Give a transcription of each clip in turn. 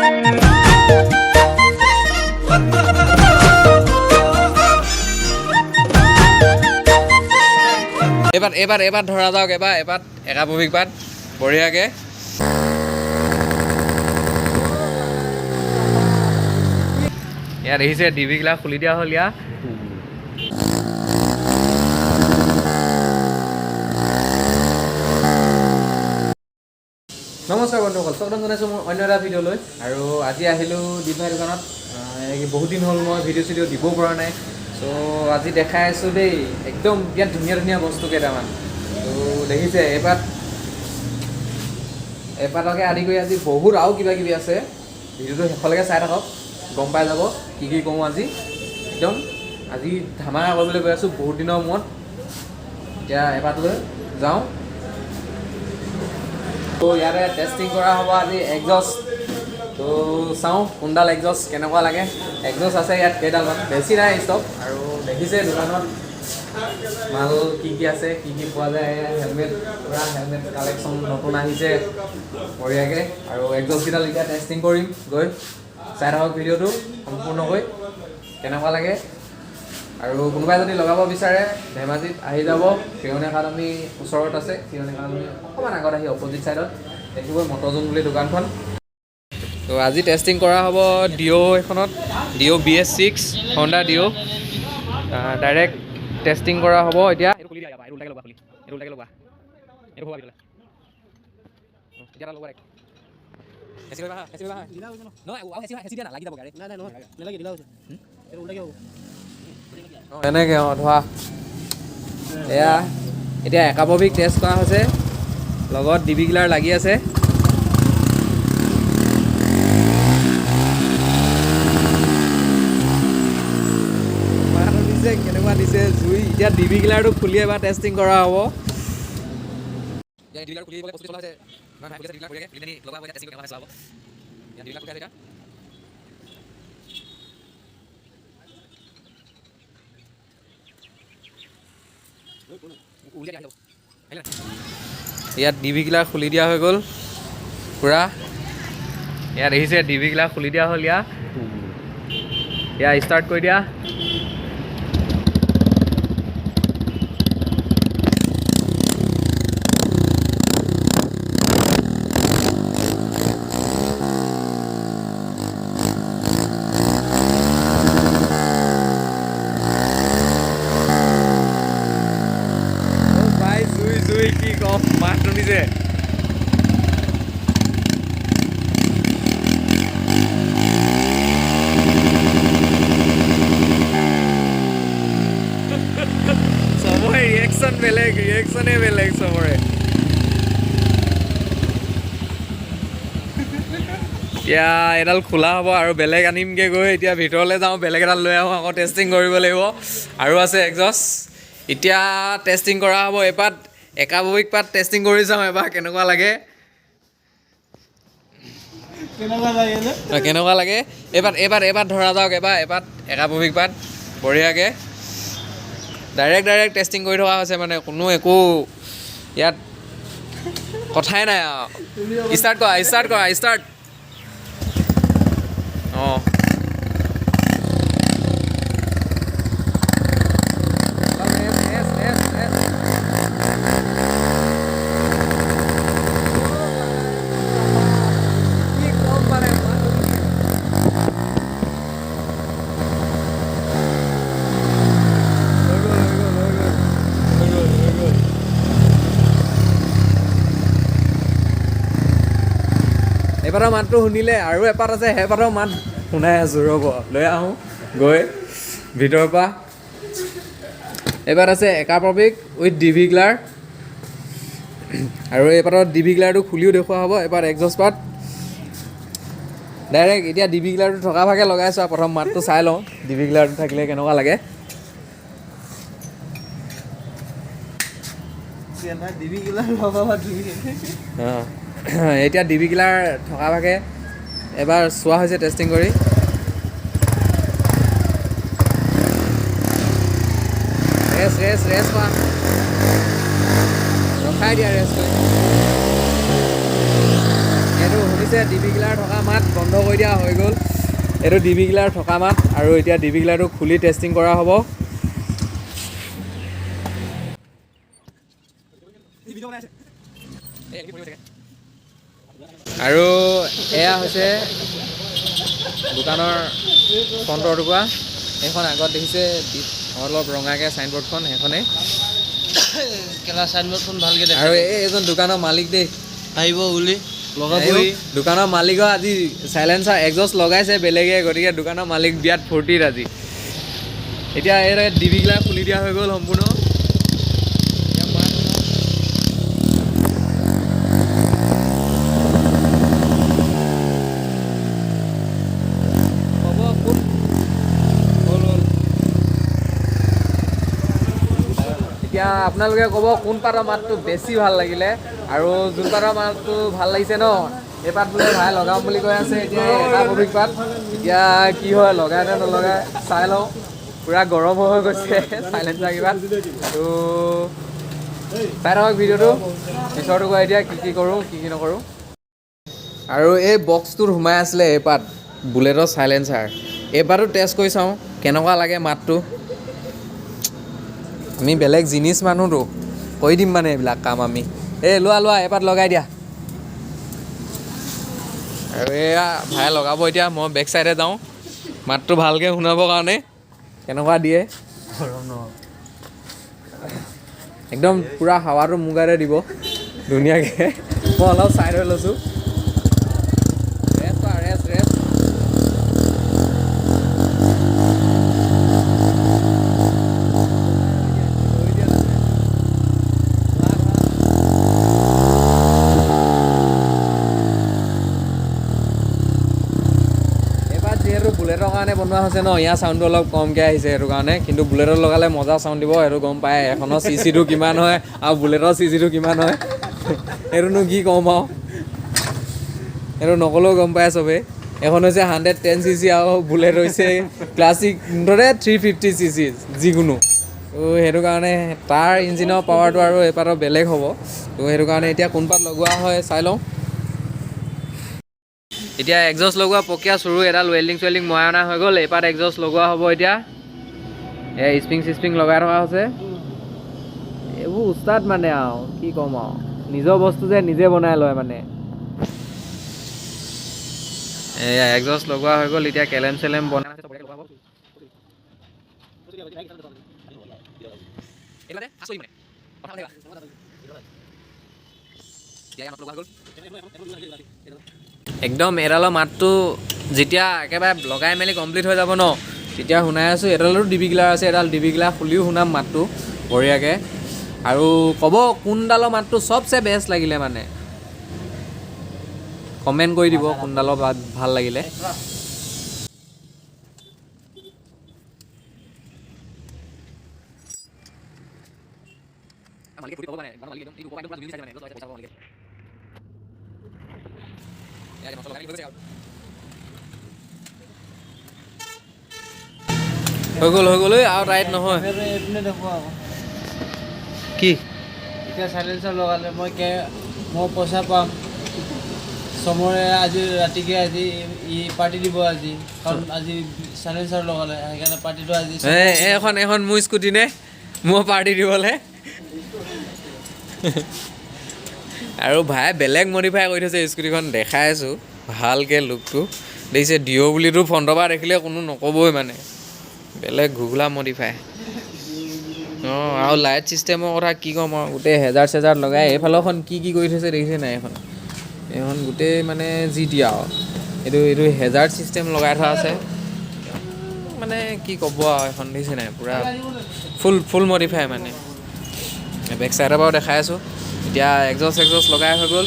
এইবাৰ এইবাৰ এইবাৰ ধৰা যাওক, এবাৰ এপাত একাপবিক পাত বঢ়িয়াকৈ। ইয়াত দেখিছে ডিবিগিলা খুলি দিয়া হ'ল ইয়াত। নমস্কাৰ বন্ধুসকল, স্বাগতম জনাইছোঁ মোৰ অন্য এটা ভিডিঅ'লৈ। আৰু আজি আহিলোঁ দীপ ভাই দোকানত। বহুত দিন হ'ল মই ভিডিঅ' চিডিঅ' দিবও পৰা নাই। চ' আজি দেখাই আছোঁ দেই, একদম বিৰাট ধুনীয়া ধুনীয়া বস্তু কেইটামান। ত' দেখিছে এপাত এপাতকে আদি কৰি আজি বহুত আৰু কিবা কিবি আছে। ভিডিঅ'টো শেষলৈকে চাই থাকক, গম পাই যাব কি কি কওঁ আজি। একদম আজি ধামাকা কৰিবলৈ গৈ আছোঁ বহুত দিনৰ মূৰত। এতিয়া এপাতলৈ যাওঁ। তো ইয়াতে টেষ্টিং কৰা হ'ব আজি এক্সজষ্ট। তো চাওঁ কোনডাল এক্সজষ্ট কেনেকুৱা লাগে। এক্সজষ্ট আছে ইয়াত কেইডালমান, বেছি নাই ষ্টক। আৰু দেখিছে দোকানত মাল কি কি আছে, কি কি পোৱা যায়। হেলমেট, পূৰা হেলমেট কালেকশ্যন নতুন আহিছে বঢ়িয়াকৈ। আৰু এক্সজষ্টকেইডাল এতিয়া টেষ্টিং কৰিম গৈ। চাই থাকক ভিডিঅ'টো সম্পূৰ্ণকৈ কেনেকুৱা লাগে। আৰু কোনোবাই যদি লগাব বিচাৰে ধেমাজিত আহি যাব, খিৰণ একাডেমি ওচৰত আছে। খিৰণ একাডেমি অকণমান আগত আহি অপজিট ছাইডত দেখিব মটৰজোন বুলি দোকানখন। তো আজি টেষ্টিং কৰা হ'ব ডিঅ' এখনত, Dio' BS6 Honda Dio. Direct testing কৰা হ'ব এতিয়া। এইটো খুলি দিয়া ইয়াৰ পৰা, এইটো উল্টাকৈ লগোৱা, খুলি এইটো উল্টাকৈ লগোৱা, এইটো সোমোৱা ভিতৰলৈ। এতিয়া এটা লগোৱা direct। হেঁচি কৰিবা হা, হেঁচি কৰিবা হা। নহয়, আৰু হেঁচি হেঁচি দিয়া না, লাগি যাব গাড়ী। নাই নাই, নহয়, নালাগে, ঢিলা হৈছে। এইটো উল্টাকে হ'ব। অঁ, এনেকৈ, অঁ, ধোৱা। এয়া এতিয়া একাপবিক টেষ্ট কৰা হৈছে, লগত ডিবি কিলাৰ লাগি আছে। মাৰটো দিছে কেনেকুৱা দিছে জুই। এতিয়া ডিবি কিলাৰটো খুলি এবাৰ টেষ্টিং কৰা হ'ব। এতিয়া ডিবি কিলাৰ খুলি প্ৰস্তুতি চলোৱা হৈছে। নহয়, খুলি আছে ডিবি কিলাৰ বঢ়িয়াকৈ। খুলি পিনি লগোৱা হ'ব, এতিয়া টেষ্টিং কেনেকুৱা চোৱা হ'ব। এতিয়া ডিবি কিলাৰ খুলি আছে এতিয়া। উলিয়াই দিয়া, আহি যাব। আহিলে নাই? ইয়াত ডিবি কিলাৰ খুলি দিয়া হৈ গ'ল পূৰা। ইয়াত দেখিছে ডিবি কিলাৰ খুলি দিয়া হ'ল ইয়াত। ইয়াত ষ্টাৰ্ট কৰি দিয়া। অ' ভাই, জুই জুই, কি কম, মাত শুনিছে। চবৰে ৰিয়েকশ্যন বেলেগ, ৰিয়েকশ্যনে বেলেগ চবৰে। এতিয়া এডাল খোলা হ'ব আৰু বেলেগ আনিমগৈ গৈ। এতিয়া ভিতৰলৈ যাওঁ, বেলেগ এডাল লৈ আহোঁ, আকৌ টেষ্টিং কৰিব লাগিব। আৰু আছে এক্সজষ্ট, এতিয়া টেষ্টিং কৰা হ'ব। এপাত একাববিক পাত টেষ্টিং কৰি চাওঁ এবাৰ কেনেকুৱা লাগে। কেনেকুৱা লাগে যে? অ, কেনেকুৱা লাগে। এইবাৰ এইবাৰ এবাৰ ধৰা যাওক, এবাৰ এপাত একাববিক পাত বঢ়িয়াকৈ। ডাইৰেক্ট ডাইৰেক্ট টেষ্টিং কৰি থকা হৈছে, মানে কোনো একো ইয়াত কথাই নাই আৰু। ষ্টাৰ্ট কৰা, ষ্টাৰ্ট কৰা, ষ্টাৰ্ট। অঁ, ৰেষ্ট ৰেষ্ট ৰেষ্ট ৰেষ্ট। কি কম মানে, হৈ গ'ল, হৈ গ'ল, হৈ গ'ল, হৈ গ'ল, হৈ গ'ল। এইপাতৰ মাতটো শুনিলে, আৰু এপাত আছে, সেইপাতৰ মাত শুনাই আছোঁ, ৰ'ব, লৈ আহোঁ গৈ ভিতৰৰ পৰা। এইপাত আছে একাপ্ৰবিক উইথ ডিভি গ্লাৰ। আৰু এইপাতত ডিভি গ্লাৰটো খুলিও দেখুওৱা হ'ব। এপাত এক্সজষ্ট পাত ডাইৰেক্ট এতিয়া ডিভি গ্লাৰটো থকা ভাগে লগাইছোঁ আৰু প্ৰথম মাতটো চাই লওঁ, ডিভি গ্লাৰটো থাকিলে কেনেকুৱা লাগে। ডিবি কিলাৰ লগাবা তুমি। অঁ, এতিয়া ডিবি কিলাৰ থকা ভাগে এবাৰ চোৱা হৈছে টেষ্টিং কৰি। ৰেষ্ট ৰেষ্ট ৰেষ্ট কৰা, ৰখাই দিয়া ৰেষ্ট কৰি। এইটো শুনিছে। হৈছে ডিবি কিলাৰ থকা মাত বন্ধ কৰি দিয়া হৈ গ'ল। এইটো ডিবি কিলাৰ থকা মাত আৰু এতিয়া ডিবি কিলাৰটো খুলি টেষ্টিং কৰা হ'ব। আৰু এয়া হৈছে দোকানৰ ফ্ৰণ্টৰ টুকুৰা। এইখন আগত দেখিছে অলপ ৰঙাকৈ চাইনবৰ্ডখন, সেইখনেই। কেলা চাইনবৰ্ডখন ভালকে দেখা। আৰু এই এজন দোকানৰ মালিক দেই, আহিব বুলি লগাবই। দোকানৰ মালিকৰ আজি চাইলেঞ্চাৰ এক্সজষ্ট লগাইছে বেলেগে, গতিকে দোকানৰ মালিক বিৰাট ফূৰ্তিত আজি। এতিয়া এই ডিবি গিলা খুলি দিয়া হৈ গ'ল সম্পূৰ্ণ। এতিয়া মাত হ'ব, কোন হ'ল হ'ল। এতিয়া আপোনালোকে ক'ব কোন পাতৰ মাতটো বেছি ভাল লাগিলে, আৰু যোন পাতৰ মাতটো ভাল লাগিছে ন এই পাত বোলে ভাই লগাম বুলি কৈ আছে। এতিয়া এই এটা কবিক পাত এতিয়া কি হয়, লগাই নে নলগাই চাই লওঁ। পূৰা গৰম হৈ গৈছে চাইলেঞ্চাৰ কিবা। তো চাই থাকক ভিডিঅ'টো, পিছৰটো গৈ এতিয়া কি কি কৰোঁ কি কি নকৰোঁ। আৰু এই বক্সটোত সোমাই আছিলে এই পাত বুলেটৰ চাইলেঞ্চাৰ। এই পাতো টেষ্ট কৰি চাওঁ কেনেকুৱা লাগে মাতটো। আমি বেলেগ জিনিছ মানুহতো, কৰি দিম মানে এইবিলাক কাম আমি। এই লোৱা লোৱা এপাত লগাই দিয়া। আৰু এয়া ভাই লগাব এতিয়া, মই বেক চাইডে যাওঁ মাতটো ভালকৈ শুনাবৰ কাৰণে কেনেকুৱা দিয়ে। একদম পূৰা হাৱাটো মোৰ গাতে দিব ধুনীয়াকৈ। মই অলপ চাইড হৈ লৈছোঁ। Rest rest rest. এইবাৰ যিহেতু বুলেটৰ কাৰণে বনোৱা হৈছে ন, ইয়াৰ চাউণ্ডটো অলপ কমকৈ আহিছে সেইটো কাৰণে, কিন্তু বুলেটত লগালে মজা চাউণ্ড দিব সেইটো গম পায়। এখনৰ চি চিটো কিমান হয় আৰু বুলেটৰ চি চিটো কিমান হয় সেইটোনো কি ক'ম আৰু, সেইটো নক'লেও গম পায় চবেই। এখন হৈছে 110 চি চি আৰু বুলেট হৈছে ক্লাছিক মুঠতে 350 চি চি যিকোনো। ত' সেইটো কাৰণে তাৰ ইঞ্জিনৰ পাৱাৰটো আৰু এইপাতৰ বেলেগ হ'ব। ত' সেইটো কাৰণে এতিয়া কোনপাত লগোৱা হয় চাই লওঁ। এতিয়া এক্সজষ্ট লগোৱা প্ৰক্ৰিয়া চুৰু, এডাল ৱেল্ডিং চুৱেল্ডিং মৰাই অনা হৈ গ'ল। এইপাত এক্সজষ্ট লগোৱা হ'ব এতিয়া। এই স্প্ৰিং চিস্প্ৰিং লগাই থকা হৈছে। এইবোৰ উস্তাদ মানে আৰু কি ক'ম আৰু, নিজৰ বস্তু যে নিজে বনাই লয় মানে। এয়া এক্সজষ্ট লগোৱা হৈ গ'ল। এতিয়া কেলেম চেলেম বনাই একদম এডালৰ মাতটো যেতিয়া একেবাৰে লগাই মেলি কমপ্লিট হৈ যাব ন, তেতিয়া শুনাই আছোঁ। এডালতো ডিবি গিলাৰ আছে, এডাল ডিবি গিলাৰ খুলিও শুনাম মাতটো বঢ়িয়াকৈ। আৰু ক'ব কোনডালৰ মাতটো চবচে বেষ্ট লাগিলে মানে, কমেণ্ট কৰি দিব কোনডালৰ মাত ভাল লাগিলে। হৈ গ'ল হৈ গ'ল, আৰু টাইট নহয়। এইপিনে দেখুৱা আকৌ। কি এতিয়া চাইলেঞ্চাৰ লগালে মই পইচা পাম। চমৰে আজি ৰাতিকে আজি ই পাৰ্টি দিব আজি, কাৰণ আজি চাইলেঞ্চাৰ লগালে সেইকাৰণে পাৰ্টিটো আজি। এইখন এইখন মোৰ স্কুটি নে মোৰ পাৰ্টি দিবলৈ? আৰু ভাই বেলেগ মডিফাই কৰি থৈছে স্কুটিখন, দেখাই আছোঁ ভালকৈ লুকটো দেখিছে। ডিঅ' বুলিতো ফ্ৰণ্টৰ পৰা দেখিলে কোনো নক'বই মানে, বেলেগ ঘুঘলা মডিফাই। অঁ, আৰু লাইট ছিষ্টেমৰ কথা কি ক'ম আৰু, গোটেই হেজাৰ চেজাৰ লগাই এইফালৰখন কি কি কৰি থৈছে দেখিছে নাই? এইখন এইখন গোটেই মানে যি দিয়া আৰু এইটো এইটো হেজাৰ ছিষ্টেম লগাই থোৱা আছে মানে কি ক'ব আৰু। এইখন দেখিছে নাই, পূৰা ফুল ফুল মডিফাই মানে। বেক চাইডৰ পৰাও দেখাই আছোঁ। এতিয়া এক্সজষ্ট চেক্সজষ্ট লগাই হৈ গ'ল।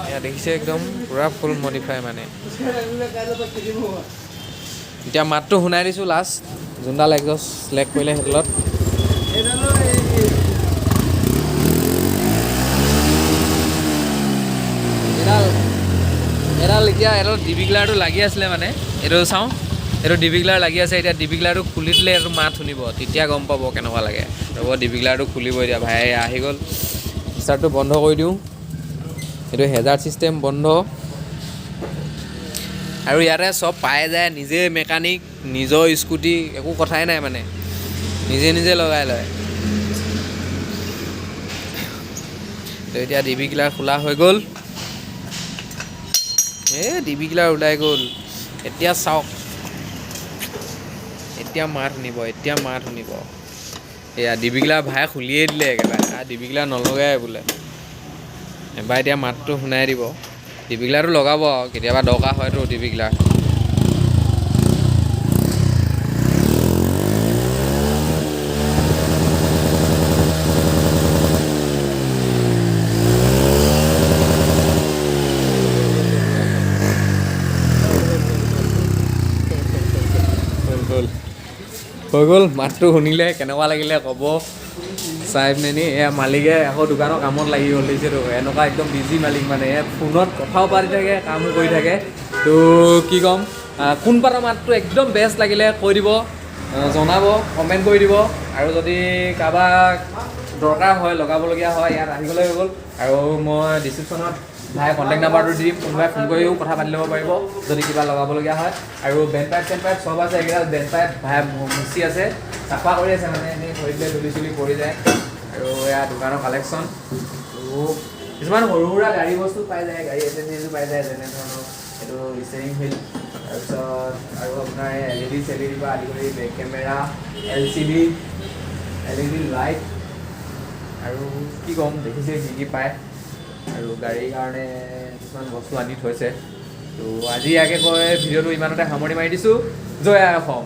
এয়া দেখিছে একদম পূৰা ফুল মডিফাই মানে। এতিয়া মাতটো শুনাই দিছোঁ লাষ্ট, যোনডাল এক্সজষ্ট চিলেক্ট কৰিলে সেইডালত। এডাল এডাল এতিয়া এডাল ডিবি গ্লাৰটো লাগি আছিলে মানে, এইটো চাওঁ, এইটো ডিবি গ্লাৰ লাগি আছে। এতিয়া ডিবি গ্লাৰটো খুলি দিলে এইটো মাত শুনিব, তেতিয়া গম পাব কেনেকুৱা লাগে। ৰ'ব, ডিবি গ্লাৰটো খুলিব এতিয়া ভাই আহি গ'ল। ষ্টাৰ্টটো বন্ধ কৰি দিওঁ। এইটো হেজাৰ্ড ছিষ্টেম বন্ধ। আৰু ইয়াতে চব পাই যায়, নিজে মেকানিক, নিজৰ স্কুটি, একো কথাই নাই, মানে নিজে নিজে লগাই লয়। তো এতিয়া ডিবি কিলাৰ খোলা হৈ গ'ল। এই ডিবি কিলাৰ ওলাই গ'ল। এতিয়া চাওক, এতিয়া মাত শুনিব, এতিয়া মাত শুনিব। এয়া ডিবি কিলাৰ ভাই খুলিয়ে দিলে একেবাৰে। ডিবি কিলাৰ নলগাই বোলে এবাৰ। এতিয়া মাতটো শুনাই দিব। ডিবি কিলাৰটো লগাব আৰু কেতিয়াবা দৰকাৰ হয়তো ডিবি কিলাৰ। হ'ল, হ'ল, হৈ গ'ল। মাতটো শুনিলে, কেনেকুৱা লাগিলে ক'ব চাই পিনে। এয়া মালিকে আকৌ দোকানৰ কামত লাগি গ'ল, দেখিছেতো? এনেকুৱা একদম বিজি মালিক, মানে এয়া ফোনত কথাও পাতি থাকে, কামো কৰি থাকে। তো কি ক'ম, কোন পাতৰ মাতটো একদম বেষ্ট লাগিলে কৈ দিব, জনাব, কমেণ্ট কৰি দিব। আৰু যদি কাৰোবাক দৰকাৰ হয়, লগাবলগীয়া হয়, ইয়াত আহিবলৈ হৈ গ'ল। আৰু মই ডিছক্ৰিপশ্যনত ভাই কণ্টেক্ট নাম্বাৰটো দি দিম, কোনোবাই ফোন কৰিও কথা পাতি ল'ব পাৰিব যদি কিবা লগাবলগীয়া হয়। আৰু বেণ্ড পাইপ চেণ্ড পাইপ চব আছে। এইকেইডাল বেণ্ড পাইপ ভাই মুচি আছে, চাফা কৰি আছে, মানে এনেই থৈ দিলে ধূলি চুলি পৰি যায়। আৰু এয়া দোকানৰ কালেকশ্যন। তো কিছুমান সৰু সুৰা গাড়ী বস্তু পাই যায়, গাড়ী এচেচৰিজো পাই যায়, যেনে ধৰণৰ এইটো ষ্টেৰিং হুইল, তাৰপিছত আৰু আপোনাৰ এলইডি চেলইডিৰ পৰা আদি কৰি back camera, LCD, LED light, আৰু কি ক'ম, দেখিছে কি কি পায়। আৰু গাড়ীৰ কাৰণে কিছুমান বস্তু আনি থৈছে। তো আজি ইয়াকে কৈ ভিডিঅ'টো ইমানতে সামৰণি মাৰি দিছোঁ। জয় আই অসম।